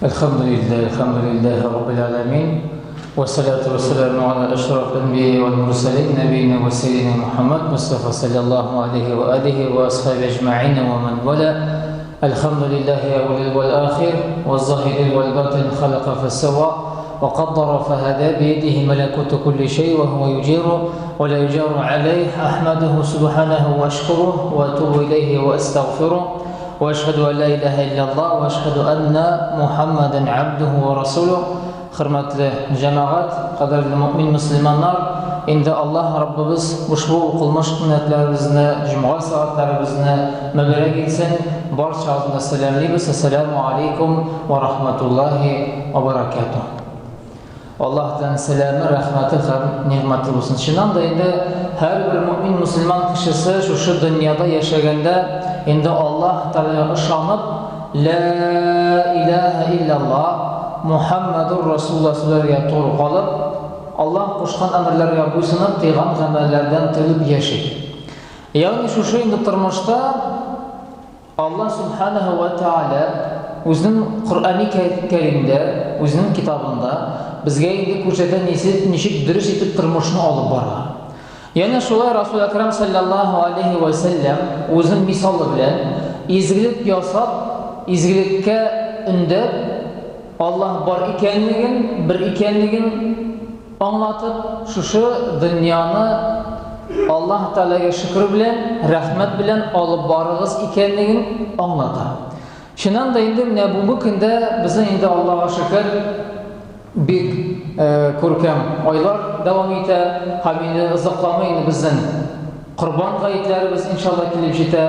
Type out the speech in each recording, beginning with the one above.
Әлхәмдүлилләһ, әлхәмдүлилләһи раббил галәмин. Вассалату вассаламу аля ашрафил анбияи вал мурсалин нәбиина ва сәййидина Мухаммад Мустафа саллаллаһу алейхи ва алихи ва асхаби әҗмәгыйн ва ман вала. Әлхәмдүлилләһи әүвәл вал ахир ва заһири вал батин халака фасава ва каддара фахада биядихи малакуту кулли шәй ва хуа юҗиру ва ла юҗару алейх. Ахмадуху субханаху ва ашкуруху ва атубу илейхи ва астагфирух. Ва ашһаду ан ла илаһа илляллаһ ва ашһаду анна Мухаммадан абдуху ва расулух. Хөрмәтле җәмәгать, кадерле мөэмин мөселманнар, инде Аллаһ Раббыбыз ушбу укылмыш көннәтләребезне, җомга сәгатьләребезне мөбарәк итсен. Барчагызны сәламлибез. Әссәламү алейкум ва рахматуллаһи ва баракатуһ. Аллаһтан сәламе, рәхмәте һәм нигъмәте булсын. Чыннан да инде һәрбер мөмин мөселман кешесе шушы дөньяда яшәгәндә инде Аллаһ Тәгаләгә ышанып, Ла илаһа илляллаһ, Мухаммадур Расулуллаһ сүзләргә туры калып, Аллаһ кушкан әмерләргә буйсынып, тыйган гамәлләрдән тыелып яши. Ягъни шушы инде тормышта Аллаһ Сүбхәнәһү вә Тәгалә Үзенең Коръәни Кәримдә, Үзенең Китабында безгә инде күрсәтә ничек дөрес итеп тормышны алып барырга. Янә шулай Расул Әкрам саллаллаһу алейһи вә сәлләм үзенең мисалы белән изгелек ясап, изгелеккә өндәп, Аллаһ бар икәнлеген, бер икәнлеген Аңлатып, шушы дөньяны Аллаһ Тәгаләгә шөкер белән, рәхмәт белән алып барыгыз икәнлеген аңлата. Чыннан да инде менә бүгенге көндә безнең инде Аллаһга шөкер бик э, күркәм айлар дәвам итә һәм инде озакламый инде безнең Корбан гаетләребез иншалла килеп җитә.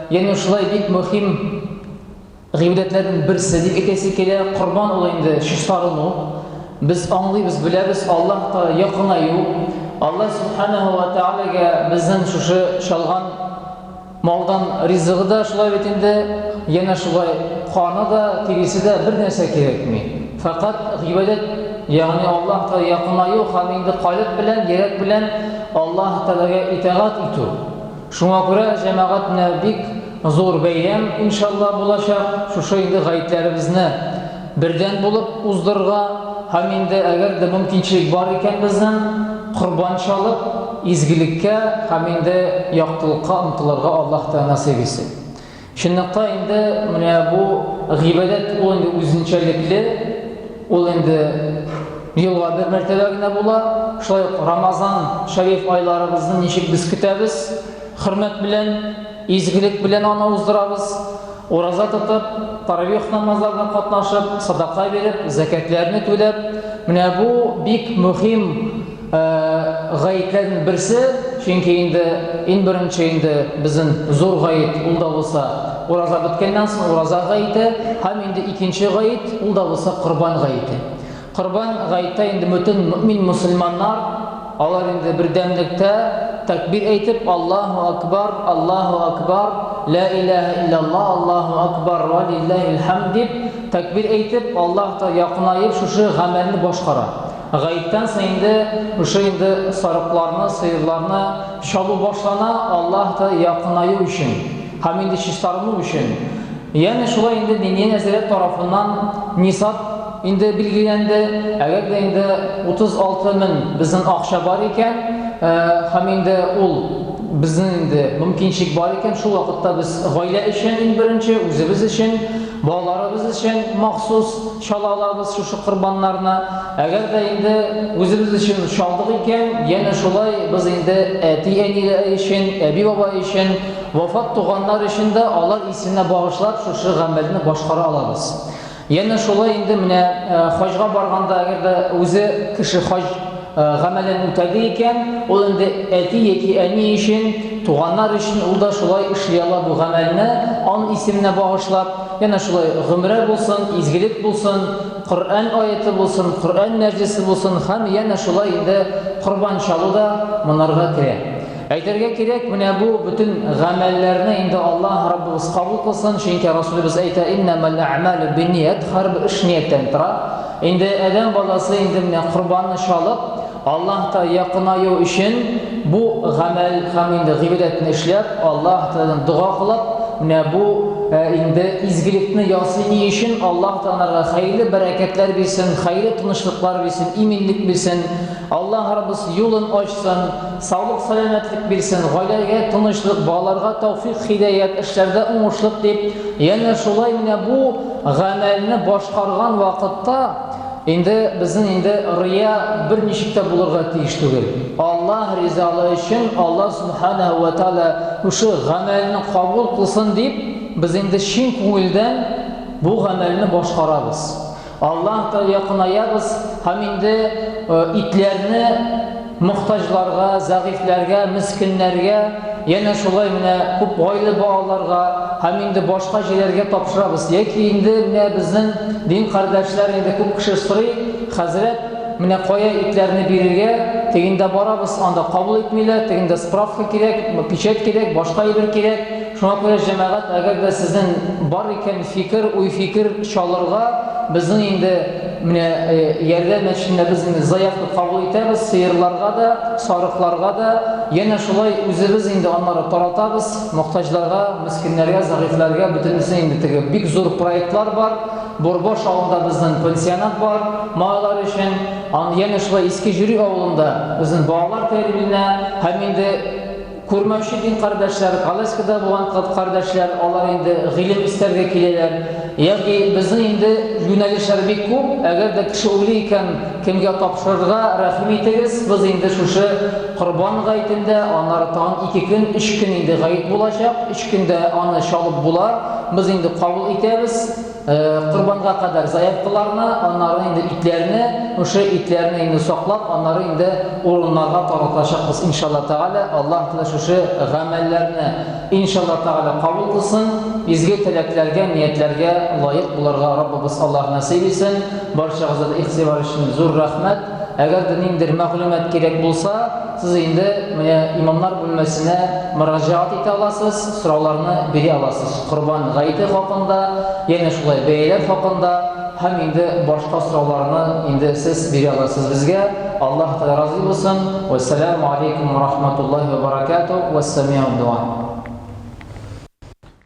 Ягъни шулай бик мөһим Гыйбадәтләрнең берсе дип әйтәсе килә, корбан ул инде чистарыну. Без аңлыйбыз, беләбез, Аллаһ та якынаю. Аллаһ субханаһу ва таалагә безнең шушы чалган малдан ризыгы да шулай бит инде, янә шулай каны да, тиресе дә бер нәрсә кирәкми. Фәкать гыйбадәт, ягъни Аллаһ та якынаю һәм инде калеб белән, йөрәк белән Аллаһ Тәгаләгә итагать итү. Шуңа күрә, җәмәгать, менә бик зур бәйрәм, иншалла, булачак. Шушы инде гаетләребезне бердән булып уздырырга һәм инде әгәр дә мөмкинчелек бар икән безнең, корбан чалып, изгелеккә һәм инде яктылыкка омтылырга Аллаһ Тәгалә насыйп итсен. Чынлыкта инде менә бу гыйбадәт ул инде үзенчәлекле, ул инде елга бер мәртәбә генә була. Шулай ук Рамазан шәриф айларыбызны ничек без көтәбез, хөрмәт белән, изгелек белән аны уздырабыз. Ураза тотып, таравих намазларына катнашып, садака биреп, зәкәтләрне түләп, менә бу бик мөһим Гаетләрнең берсе, чөнки инде иң беренче инде безнең зур гает ул да булса ураза беткәннән соң ураза гаете һәм инде икенче гает ул да булса корбан гаете. Корбан гаеттә инде бөтен мөмин мөселманнар алар инде бердәмлектә тәкбир әйтеп Аллаһу акбар, Аллаһу акбар, ла илаһа илляллаһ, Аллаһу акбар ва лиллаһил хамд дип тәкбир әйтеп Аллаһта якынаеп шушы гамәлне башкара. Гаеттән соң инде шушы инде сарыкларны, сыерларны чалу башлана, Аллаһ та якынаю өчен һәм инде чистарыну өчен. Ягъни шулай инде Диния нәзарәт тарафыннан нисаб инде билгеләнде. Әгәр дә инде 36 мең безнең акча бар икән, һәм инде ул безнең инде мөмкинчелек бар икән, шул вакытта без гаилә өчен иң беренче, үзебез өчен, балаларыбыз өчен махсус чала алабыз шушы корбаннарны. Әгәр дә инде үзебез өчен чалдык икән, янә шулай без инде әти-әниләр өчен, әби-бабай өчен, вафат туганнар өчен дә алар исеменә багышлап шушы гамәлне башкара алабыз. Янә шулай инде менә хаҗга барганда, әгәр дә үзе кеше хаҗ гамәлен үтәде икән, ул инде әти яки әни өчен, туганнар өчен ул да шулай эшли ала бу гамәлне, аның исеменә багышлап, янә шулай гомрә булсын, изгелек булсын, Коръән аяты булсын, Коръән мәҗлесе булсын һәм янә шулай инде корбан чалу да монарга керә. Әйтергә кирәк, менә бу бөтен гамәлләрне инде Аллаһ Раббыбыз кабул кылсын, чөнки Расулыбыз әйтә, иннәмәл әгъмалу бинният, һәрбер эш нияттән тора. Инде адәм баласы инде менә корбанны чалып, Аллаһта якынаю өчен бу гамәл һәм инде гыйбадәтне эшләп, Аллаһ Тәгаләдән дога кылып, менә бу инде изгелекне ясый ни өчен Аллаһ Тәгалә хәерле бәрәкәтләр бирсен, хәерле тынычлыклар бирсен, иминлек бирсен. Аллаһ Раббыбыз юлын ачсын, саулык, сәламәтлек бирсен, гаиләгә тынычлык, балаларга тәүфик, хидаят, эшләрдә уңышлык дип, янә шулай менә бу гамәлне башкарган вакытта инде безнең инде рия берничек тә булырга тиеш түгел. Аллаһ ризалыгы өчен Аллаһ субханаһу ва тааля шушы гамәлне кабул кылсын дип, без инде чын күңелдән бу гамәлне башкарабыз. Аллаһ Тәгалә якынаябыз һәм инде итләрне мохтаҗларга, зәгыйфьләргә, мескеннәргә, янә шулай менә күп гаилә балаларга һәм инде башка җирләргә тапшырабыз. Яки инде менә безнең дин кардәшләр инде күп кеше сорый, хәзрәт, менә кая итләрне бирергә, тегендә барабыз, анда кабул итмиләр, тегендә справка кирәк, печать кирәк, башка әйбер кирәк. Шуңа күрә, җәмәгать, әгәр дә сезнең бар икән фикер, уй-фикер чалырга, безнең инде менә Ярдәм мәчетендә без инде заявка кабул итәбез, сыерларга да, сарыкларга да, янә шулай үзебез инде аннары таратабыз, мохтаҗларга, мескеннәргә, зәгыйфьләргә, бөтенесе инде теге бик зур проектлар бар. Борбаш авылында безнең пансионат бар, малайлар өчен. Ан янә шулай Иске Җөри авылында безнең балалар тәрбияләнә һәм инде Күрмәүче дин кардәшләр, коляскада булган кардәшләр, алар инде гыйлем эстәргә киләләр. Ягъни безнең инде юнәлешләр бик күп. Әгәр дә кеше уйлый икән, кемгә тапшырырга, рәхим итегез. Без инде шушы Корбан гаетендә, аннары тагын ике көн, өч көн инде гает булачак. Өч көндә аны чалып була. Без инде кабул итәбез. Корбанга кадәр заявкаларны, аннары инде итләрне, шушы итләрне инде саклап, аннары инде урыннарга таратачакбыз, иншалла тәгалә. Аллаһ Тәгалә шушы гамәлләрне иншалла тәгалә кабул кылсын, изге теләкләргә, ниятләргә лаек булырга Раббыбыз Аллаһ насыйп итсен. Барчагызга да игътибар өчен зур рәхмәт. Әгәр дә ниндидер мәгълүмат кирәк булса, сез инде менә имамнар бүлмәсенә мөрәҗәгать итә аласыз, сорауларны бирә аласыз. Корбан гаете хакында, янә шулай бәяләр хакында һәм инде башка сорауларны инде сез бирә аласыз безгә. Аллаһ Тәгалә разый булсын. Вәссәламу алейкум ва рахматуллаһи ва баракатуһ. Вәссәмиу дуа.